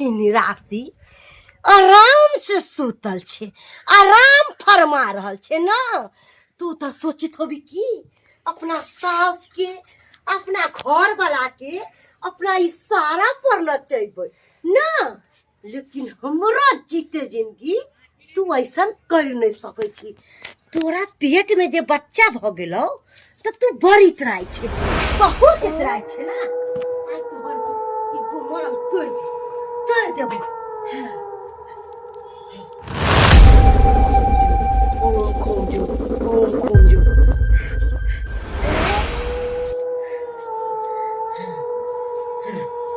छिन राशि आराम से सुतल छै, आराम फरमा रहल छै ना। तू तऽ सोचित होबी कि अपना सास के, अपना घर वाला के अपना इशारा पर नचेबै ना, लेकिन हमरा जीते जिंदगी तू ऐसा कर नहीं सकै छी। तोरा पेट में जे बच्चा भ गेलौ तऽ तू बड़ इतराइ छै, बहुत इतराइ छै ना। आइ तोहर ई मरम तोड़ि दे, तोड़ि देबो। ओम खोजो, ओम खोजो।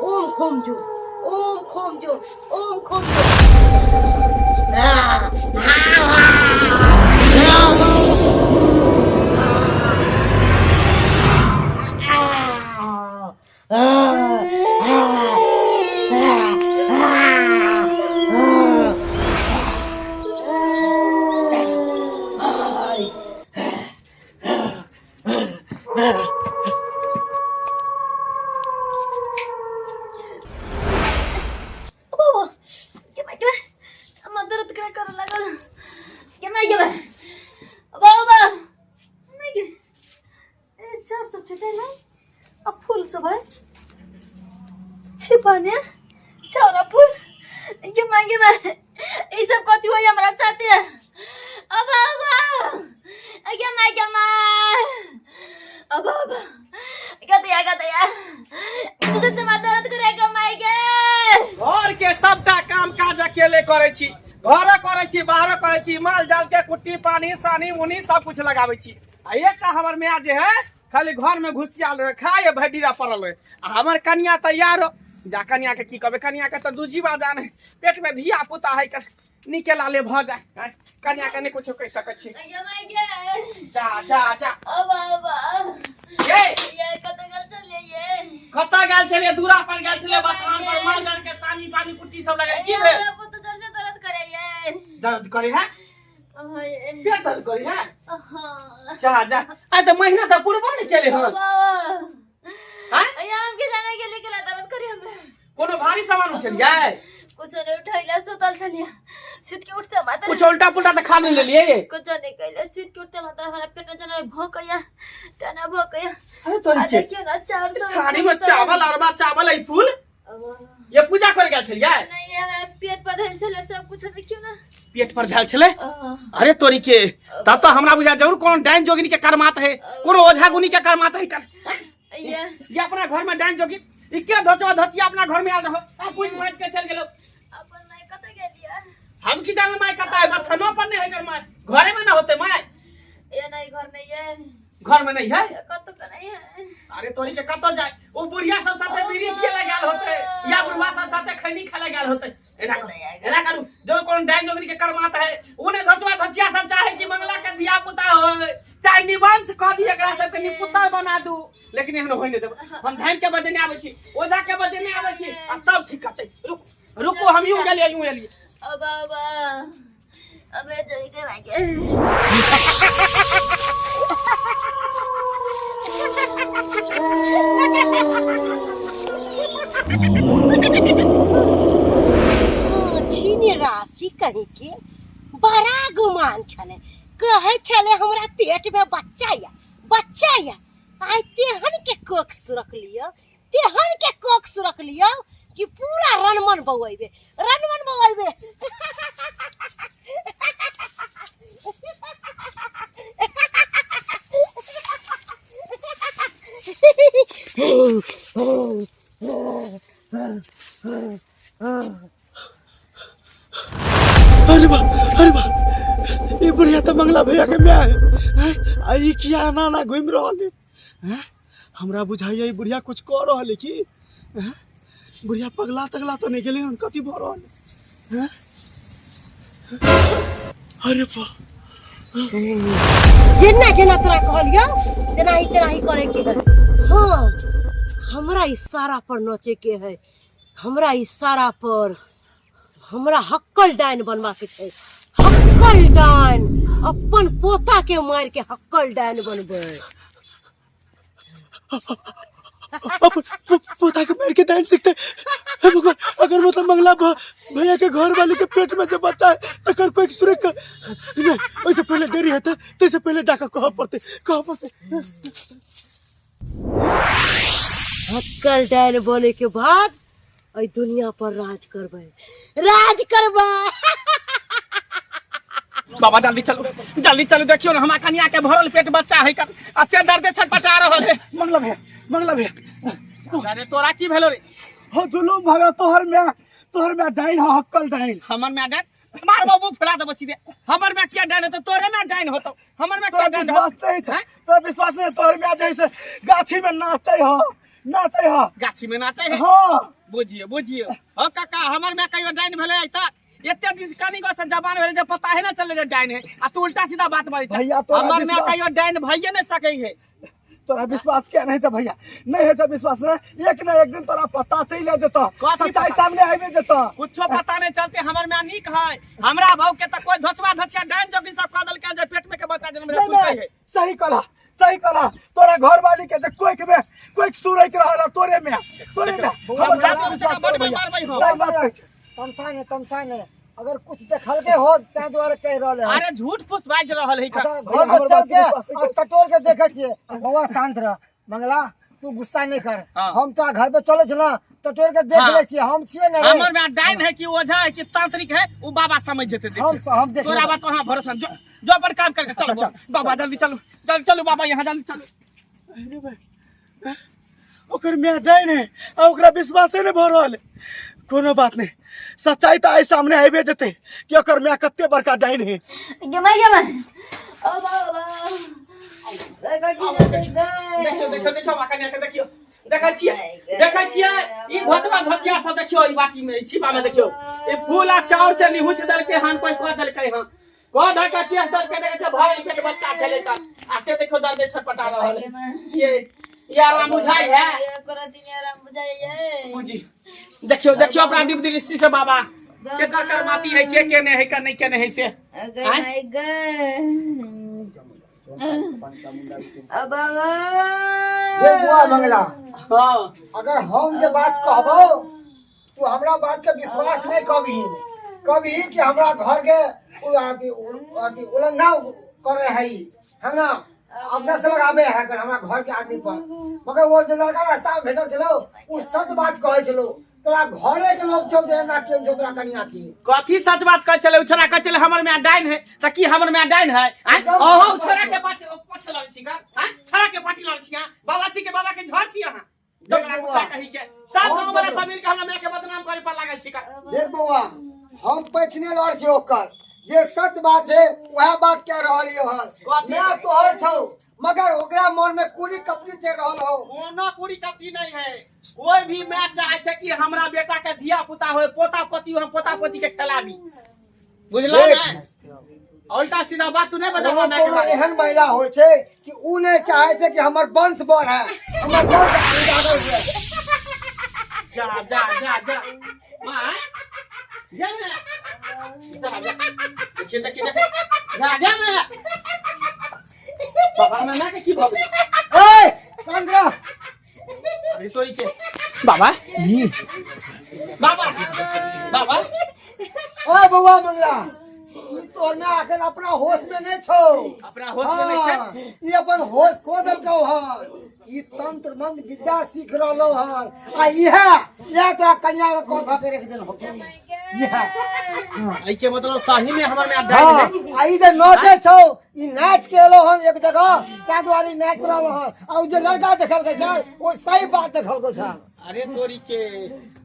ओम खोजो, ओम खोजो, ओम खोजो। बाबा के माय के हमरा दर्द करे करे लागल। के माय के बाबा माय के ए चार सब छटेला आ फूल सब है छिपाने छौरा फूल। के माय के माय ई सब कथी होई हमरा साथे? अब अब के माय के माय अब अब गदया गदया तुझे से माथा दर्द करे के माय के। घर के सबटा काम काज अकेले करै छी, घर करै छी, बाहर करै छी, माल जाल के कुट्टी पानी सानी मुनी सब कुछ लगाबै छी। आ एकटा हमर माय जे है खाली घर में घुसियाल रहे, खाए भडीरा पड़ल रहे। आ हमर कनिया तैयार हो जा, कनिया के की कहबै, कनिया के तऽ दू जीवा जान है, पेट में धिया पुता है, कर नीके लाले भऽ जाए। आँय, कनिया के नहीं कुछो कहि सकै छी। अय्या माय गे। जा जा जा। अब अब अब। ये। ये कत गेल छलियै ये? कतऽ गेल छलियै? दूरा पर गेल छलियै, बथान पर माल जाल के सानी पानी कुट्टी सब लगल। की भेल? हमरा पुत दर्द से दर्द करे ये। दर्द करे है? अहाँ ये। पेट दर्द करे है? अहाँ। जा जा। आ तऽ महीना तऽ पुरबो नहि केले हन। बाबा। आँय? अय्या हम के जाने के लिए केला दर्द करे हमरा। कोनो भारी सामान उछलियै? कुछ नहीं उठैला, सुतल छलियै, सुत के उठते मात्र कुछ उल्टा पुल्टा तऽ खा नहि लेलियै? कुछ नहीं कैले, सुत के उठते मात्र हमरा पेट में जना भोकैया तना भोकैया। अरे तोरी आ के देखियो ना चार सौ थाली में चावल अरबा चावल है फूल। ये पूजा करे गेल छलियै? नहीं, हमरा पेट पर धैल छलै सब कुछ, देखियो ना पेट पर भेल छलै। अरे तोरी के तब तो हमरा बुझा जरूर कोनो डाइन जोगिनी के करमात है, कोनो ओझा गुनी के करमात है। कर ये अपना घर में डाइन जोगिन इके धोचवा धोचिया अपना घर में आयल रहो आ कुछ बाज के चल गेलो। अपन माय कत गेलियै? हम की जाने माय कत है, बथनो पर नहीं है कर माय, घरे में ना होते माय। ये नहीं, घर नहीं है। घर में नहीं है? कत तो नहीं है। अरे तोरी के कत जाए, वो बुढ़िया सब साथे बीड़ी पिए ला गेल होते या बुढ़वा सब साथे खैनी खाए ला गेल होते। एना करू, एना करू, जो कोनो डाइन जोगनी के करमात है उने धोचवा धोचिया सब चाहे कि मंगला के धिया पुता हो, चाहे निवंश कह दी एकरा सब के निपुतर बना दू, लेकिन एहन होय नहीं देब। हम धान के बदले नहीं आबै छी, ओझा के बदले नहीं आबै छी, आ तब ठीक करतै। रुक रुको, हम यूं गेलियै यूं एलियै। अब अब अब चल के भागे। छीने राशि कहीं के बड़ा गुमान छले, कहै छले हमरा पेट में बच्चा या बच्चा या। आइ तेहन के कोख सुरख लियो, तेहन के कोख सुरख लियो कि पूरा रनमन बौएबे, रनमन बौएबे। अरे बा, अरे बा, ई बुढ़िया तो मंगला भैया के my है। हैं? आ ई किया एना एना घूमि रहल है? हैं? हमरा बुझाइया ई बुढ़िया कुछ कऽ रहल है की? हैं? बुढ़िया पगला तगला तो नहीं गेलै हन, कथी भऽ रहल है? हैं? अरे बा, जेना जेना तोरा कहलियौ तेनाही तेनाही करे के है। हाँ, हमरा इशारा पर नचे के है, हमरा इशारा पर हमरा हक्कल डाइन बनवा के छै, हक्कल डाइन अपन पोता के मार के हक्कल डाइन बनबै। अपन पोता के मार के डाइन सीखते। हे भगवान, अगर मतलब मंगला भैया के घर वाले के पेट में जब बच्चा है तो कर कोई सुरे कर नहीं, ओइसे पहले देरी हेतै, तैसे पहले जाकर कह पड़ते, कह पड़ते। हक्कल डाइन बने के बाद एहि दुनिया पर राज करबै, राज करबै। बाबा जल्दी चलू, जल्दी चलू, देखियो ना हमरा कनिया के भरल पेट बच्चा है कर आ से दर्द छटपटा रहल है। मंगला भैया, मंगला भैया। अरे तोरा की भेलो रे? हो जुलुम भगल तोहर में, तोहर में डाइन हो, हक्कल डाइन। हमर में डाइन? मार बाबू फुला देबो सीधे। हमर में किया डाइन होतो? तोरे में डाइन होतो। हमर में तोरा किया डाइन विश्वास होतो? नहीं छै, तोरा विश्वास नहीं, तोहर में जैसे गाछी में नाचै हो, नाचै हो। गाछी में नाचै है? हाँ। बुझियो, बुझियो। हो काका, हमर में कहियो डाइन भेलै त एते दिन कनी गो से जवान भेल जे पता है ना चले जे डाइन है, आ तू उल्टा सीधा बात बाजै छै। भैया, तोरा हमर में विश्वास कहियो डाइन भइए नै सकै है। तोरा विश्वास किया नहीं छै भैया? नहीं है छै विश्वास ना, एक ना एक दिन तोरा पता चलि जेतौ, कथी सच्चाई पता? सामने आबि जेतौ। कुछो पता नहीं चलते, हमर मां नीक है। हमरा भाव के त कोई धोचवा धोचिया डाइन जोगी सब कह देलकै जे पेट में के बच्चा जन्म नहीं, सुनते नहीं, है। सही कहला, सही कहला। तोरा घर वाली के जे कोइख में कोइख सुरैक रहल तोरे में, तोरे में। बौआ, हमर बुला बात दियौ, विश्वास से बड करो भैया। बेमार भई हो। सही बात कहै छै। तमसा नहीं, तमसा नहीं, अगर कुछ देखल के हो तै दुआरे कह रहल है। अरे झूठ फूस बाजि रहल है का। अच्छा, घर भैया, में हमर चल बात के विश्वास नहीं और करै। टटोल के देखे छियै। बौआ शांत रह मंगला, तू गुस्सा नहीं कर। हाँ। हम तो घर पे चले छो ना, टटोल के देख हाँ। ले छियै, हम छियै ना रे। हमर में डाइन है कि ओझा है कि तांत्रिक है, उ बाबा समझ जेते। देख हम देख तोरा लेबै। बात पर हाँ भरोसा। जो जो अपन काम करके चलो। अच्छा, बाबा जल्दी चलू, जल्दी चलू बाबा, यहाँ जल्दी चलू। अरे भाई, ओकर माय डाइन है आ ओकरा विश्वासे नहीं भऽ रहल है। कोनो बात नहीं, सच्चाई तऽ आइ सामने आबि जेतै कि ओकर माय कते बड़का डाइन है। गे माय, गे माय। ओ बाबा। देखियो, देखियो, देखियो, माँ कन्या के देखियो, देखै छियै, देखै छियै ई धोचवा धोचिया सब देखियो, ई बाटी में, ई छिपा में देखियो, ई फूल आ चाउर से निहुच देलकै हन, कोई कह देलकै हन, कह धऽ के केस देलकै, देखै छियै भरल पेट बच्चा छलै त आ से देखियो दर्द छटपटा रहल है। ये आराम बुझाइ है? बुझी देखियो, देखियो अपना दिव्य दृष्टि से बाबा के कर कर माती है, के के नहीं है, के नहीं, के नहीं है से। ये बुआ मंगला, हाँ। अगर हम जे बात कहबो तू हमरा बात के विश्वास नहीं कभी कभी कि हमरा घर के उ अथी उ अथी उल्लंघना करे है, है ना? अपना से लगाबे है अगर हमरा घर के आदमी पर, मगर वो जे लड़का रास्ता में भेटल छलो उ सत बात कहै छलो, तोरा घरे के लोग छौ जे ना केन छौ तोरा कनिया की। कथी सच बात कहै छलै? उ छोरा कहै छलै हमर माय डाइन है, त की हमर माय डाइन है? आँय? एकदम अहो, सच बात छोरा है। के पाछ पाछ लड़ छी का? आँय? छोरा के पाटी लड़ छी अहाँ? बाबा छी के बाबा के झड़ छी अहाँ? देख दोगला बौआ। कुत्ता कही के सब हम गांव वाला बतबो। सब मिल के हमरा माय के बदनाम करे पर लागल छी का। देख बौआ, हम पछने लड़ छी ओकर, जे सच बात है वह बात कह रहल यो हन। कथी मैं से? तोहर छौ, मगर ओकरा मन में कुरी कपटी चल रहल हो। कोनो कुरी कपटी नहीं है। कोई भी मैं चाहे छै कि हमरा बेटा के धिया पुता होय, पोता पोती, हम पोता पोती के खेलाबी, बुझलो देख। ने? उल्टा सीधा बात तू नहीं बदलवा कोनो मैं के कोनो बारे। एहन महिला होइ छै कि उ नहीं चाहे छै कि हमर वंश बढ़े, हमर वंश उजागर हुए। जा जा जा जा मां, जा मैं, जा जा, देखिए, देखिए, देखिए, जा जा मैं बाबा, मैं ना के की भव। ए चंद्र, अरे तोरी के बाबा, ई बाबा, बाबा। ओए बौआ मंगला, ई तो ना अखन अपना होश में नहीं छौ। अपना होश में नहीं छै? हाँ, ई अपन होश खो देलकौ हन, ई तंत्र मंत्र विद्या सीख रहलौ हन, आ इहे इहे तोरा कन्या के कह धऽ के रख देलहौ इहे। एहि के मतलब सही में हमर में डाइन हाँ, है। आ ई जे नाचे छौ, ई नाच के एलो हन एक जगह, ताहि दुआरे ई नाच रहलो हन, आ उ जे लड़का देखलकै छै ओ सही बात देखलकै छै। अरे तोरी के,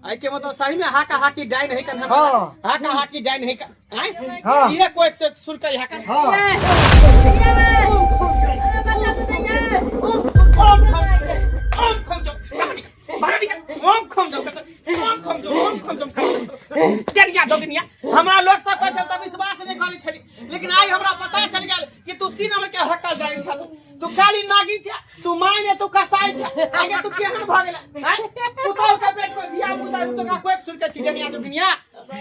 एहि के मतलब सही में हाका हाकी डाइन है कन? हाँ। हाका हाकी डाइन है कन? आँय? हाँ। इहे कोई से सुन के हाका। हाँ। ओम खम, ओम खम जो, बाहर निकल, ओम खम जो, ओम खम जो, ओम खम जो, डरिया जोगिनिया। हमरा लोग सब कहै छल त विश्वास नहीं करै छली, लेकिन आइ हमरा पता चल गेल कि तू सीन हमर के हकल जाइन छ, तू काली नागिन छ, तू माय ने तू कसाई छ, आगे तू केहन भ गेल? आँय? पुतहु के पेट को धिया पुता तोरा कोई सुन के छी डरिया जोगिनिया।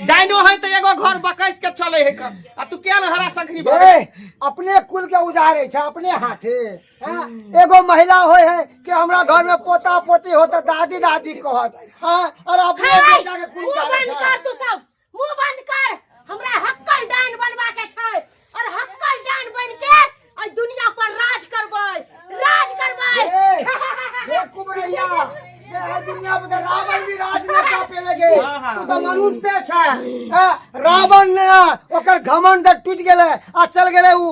डाइनो है त एगो घर बकैस के चले है क आ तू केहन हरा संखनी भऽ ए, अपने कुल के उजारे छै अपने हाथे हाँ? एगो महिला होय है कि हमरा घर में पोता पोती हो त दादी दादी कहत हाँ? और अपने हाय, बेटा के कुल मुंह उजारे बंद छै कर तू सब, मुंह बंद कर। हमरा हक्कल डाइन बनवा के छै और हक्कल डाइन बन के आई दुनिया पर राज करबै, राज करबै। ए, ए कुबरैया, ए, आई दुनिया में तो रावण भी राज नहीं कर पेले गे। हाँ, हाँ। तू तो मनुष्य छै। ए, रावण ने ओकर घमंड तऽ टूटि गेलै आ चल गेलै उ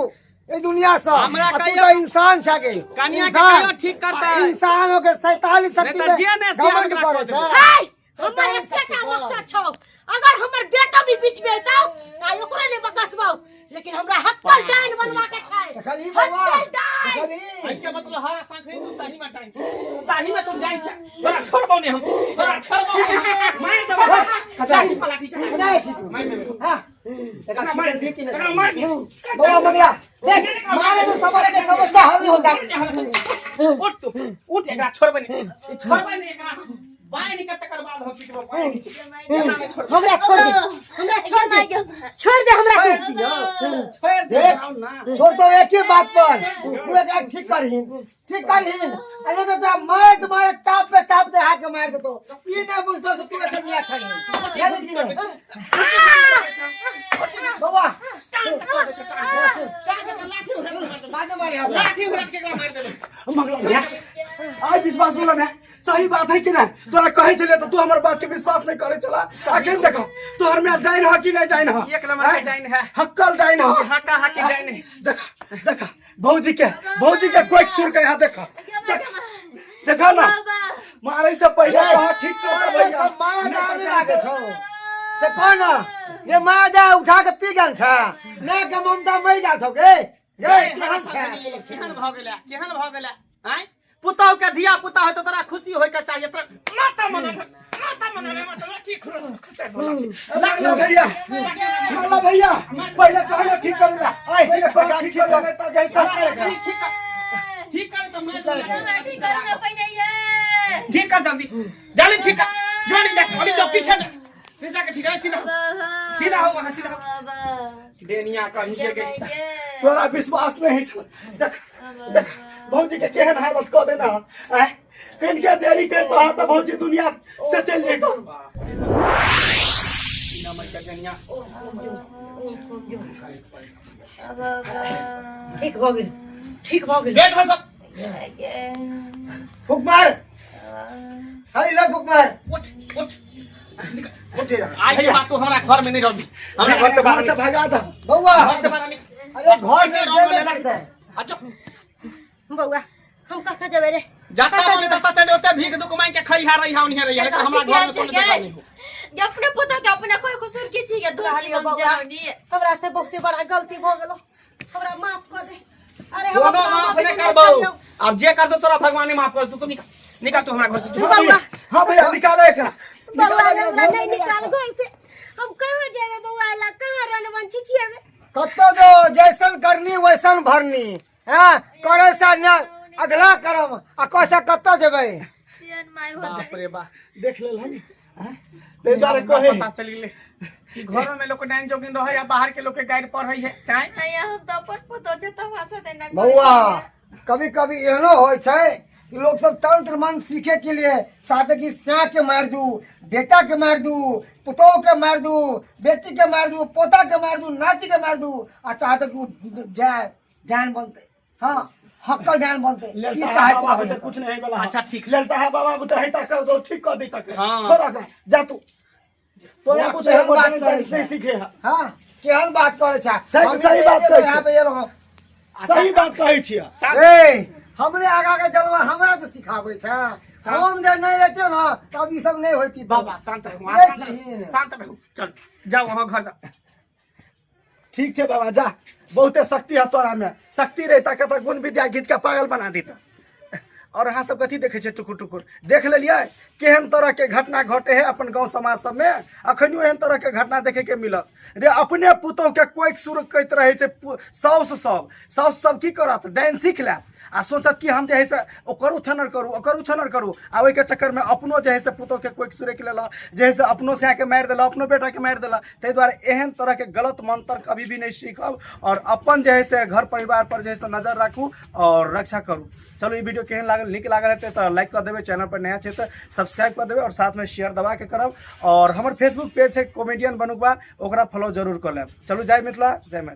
ए दुनिया से। हमरा आ तू कहियो- तो इंसान छै गे। कनिया के इंसान। कहियो ठीक करतै। आ इंसान होके 47 शक्ति नहीं तऽ जे ने से घमंड हमरा करै कऽ छै। देबै। हाय, हमर सैतालीस एकेटा शक्ति पर। मकसद छौ, अगर हमर बेटा भी बीच में एतौ त ओकरो ने बकसबौ, लेकिन हमरा हक्कल डाइन बनवा के छै। देखलही बौआ? हक्कल डाइन। देखलही? एहि के मतलब हरा सांखनी तू सही में डाइन छै, सही में तू जाइ छै। तोरा छोड़बौ ने हम, तोरा छोड़बौ ने हम, मारि देबौ। लाठी पर लाठी चला। कना छी तू? मारि देबौ। हाँ? एकरा एकरा मारि ठीक कर दी कि एकरा नहि? मारि दे। बौआ मंगला, देख, मारे तो समझ के समझता हमी हो जा। उठ तू उठ, एकरा छोड़बै ने, छोड़बै ने एकरा हम। बाय निकल तकर बाद हम पिटबो, बाय निकल। एना नहि छोड़बै। हमरा छोड़ दे, हमरा छोड़ दे, छोड़ दे हमरा तू। छोड़ दे। देख। आओ ना। छोड़ तो एक ही बात पर तू एकरा ठीक करहीन, ठीक करहीन, अरे तो तोरा मार तुम्हारे चाप पे चाप दे हाथ के मार देतो। ई ना बुझतो कि तू एकर बियाह छही। जाने की नहीं बौआ। लाठी उड़ा के मार देबै। बाद में मारी हमरा। लाठी उड़ा के एकरा मारि देबै। मंगला भैया, आइ विश्वास बोला ना, सही बात है कि नहीं? तोरा कहे छलियै तऽ तू हमर बात के विश्वास नहीं करे छला। अखन देखो तोहर में डाइन ह कि नहीं डाइन ह? एक नंबर के डाइन है। हक्कल डाइन ह। हक्का हक्की डाइन है। देखा देखा भौजी के कोई सुर के यहाँ देखा, देखा ना, मारे से पहले कहा ठीक कर दे भैया। माया दान लागे छौ से कह ना, ये माया दा उठा के पी गेल छ ना के ममता मर गेल छौ गे। गे केहन छै? केहन भऽ गेलै, केहन भऽ गेलै? आँय, पुतहु के धिया पुता होय तऽ तोरा खुशी होय के चाहिए, तोरा माथा मना माथा मना ले, माथा लाठी लाठी। मंगला भैया, मंगला भैया, पहले कहना ठीक कर ला, ऐ, पहले कहना ठीक कर ले त जैसा ठीक ठीक कर, ठीक कर तऽ मारि देबै। ठीक करू ना पहिने ये। ठीक कर, जल्दी जल्दी ठीक कर, जल्दी जा, अभी जो पीछे जा, नहीं जाके ठीक है, सीधा हो, सीधा हो वहां, सीधा हो। डेनिया कहीं के गई। तोरा विश्वास नहीं छल। देख देख भौजी के केहन हालत कऽ देना। आँय, कनिके देरी कर तो तऽ भौजी दुनिया से चलि जैतौ। ठीक भऽ गेल, ठीक भऽ गेल। बैठ बस। फूक मार, खाली लग फूक मार। उठ उठ उठ जा। आई के बात तू हमरा घर में नहीं रहबी, हमरा घर से बाहर घर से भगा दे बौआ। घर से बाहर निकल। अरे घर से जेबे करते। अच्छा। बौआ, हम कतऽ जेबै रे? जाता बोले तता चले ओते भीख दुख मांग के खइहा रही हा उन्हे रही, लेकिन हमरा घर में कोनो जगह नहीं हो। ये अपने पोता के अपना कोई कसूर की छी के कहलियौ धोती बौआ, जाउनी। हमरा से बहुते बड़ा गलती भऽ गेलो, हमरा माफ कऽ दे। अरे हम कोनो अपना माफ मम्मी नहीं के करबौ। छलियौ। अब जे कर दो तोरा भगवान ने माफ कर दो। तू निकल, निकल तू हमरा घर से। बौआ। हाँ भैया, निकालो एकरा। बौआ, हमरा नहीं निकाल घर से। हम कहाँ जेबै बौआ ला, कहाँ रनवन छिछिएबै? कतौ जो जैसन करनी वैसन भरनी। हाँ, करे से न अगला करम आ कैसे कतौ जेबै? सियन my होते। बाप रे बाप। देख लेल हन ताहि दुआरे कहे पता चलि गेलै कि घर में लोग डाइन जोगिन रहे या बाहर के लोग के गाइड पढ़ै है चाहे। नहीं, हम तो अपन पोतो छै तमाशा देना। बौआ, कभी कभी एहनो होइ छै कि लोग सब तंत्र मंत्र सीखे के लिए चाहते कि स्या के मार दू, बेटा के मार दू, पुतोह के मार दू, बेटी के मार दू, पोता के मार दू, नाती के मार दू, आ चाहते कि उ जान बनते। हाँ, हक्कल जान बनते। ई ललता है चाहते बाबा रहै। से कुछ नहीं वाला। अच्छा, ठीक। ललता है बाबा बुते है तक दो ठीक कर दे तक। हाँ। छोड़ एकरा, जा तू। तोरा केहन बुते एगो बात डाइन करै छै? नहीं सीखे है। हाँ, केहन बात करै छै? सही- हम सही बात एलियै कहै यहाँ छै। पे एलहुँ। सही बात कहै छियै। ए, हमरे आगा के जलवा हमरा तो सिखाबै छै। हम जे नहीं रहते ना तब ई सब नहीं होती। बाबा शांत रहू, ये शांत रहू, छिहीन। शांत रहू, चल जाओ वहां घर जाओ। ठीक छै बाबा, जा। बहुते शक्ति है तोरा में, शक्ति रहता कतऽ गुण विद्या घीच के पागल बना देता। और अहाँ सब कथी देखै छियै टुकुर टुकुर? देख लेलियै केहन तरह के घटना घटे है अपन गाँव समाज सब में। अखनियो एहन तरह के घटना देखे के मिलत रे। अपने पुतोह के कोइक सुर कहैत रहै छै साउस सब। साउस सब की करत? डाइन सीख लेत आ सोचत कि हम जे है से ओकर उछनर करू, ओकर उछनर करू, आ ओहिके चक्करमे अपनो जे है से पुतोहके कोइक सुरकि लेलक, जे है से अपनो सएहके मारि देलक, अपनो बेटाके मारि देलक। ताहि दुआरे एहन तरहके गलत मंत्र कभी भी नहि सीखब आओर अपन जे है से घर परिवार पर जे है से नजर राखू आओर रक्षा करू। चलू ई वीडियो केहन लागल, नीक लागल हेतै तऽ लाइक कऽ देबै, चैनल पर नया छै तऽ सब्सक्राइब कऽ देबै आओर साथमे शेयर दबाके करब। आओर हमर फेसबुक पेज छै कॉमेडियन बनुकबा, ओकरा फॉलो जरूर कऽ लेब। चलू जय मिथिला, जय मैथिली।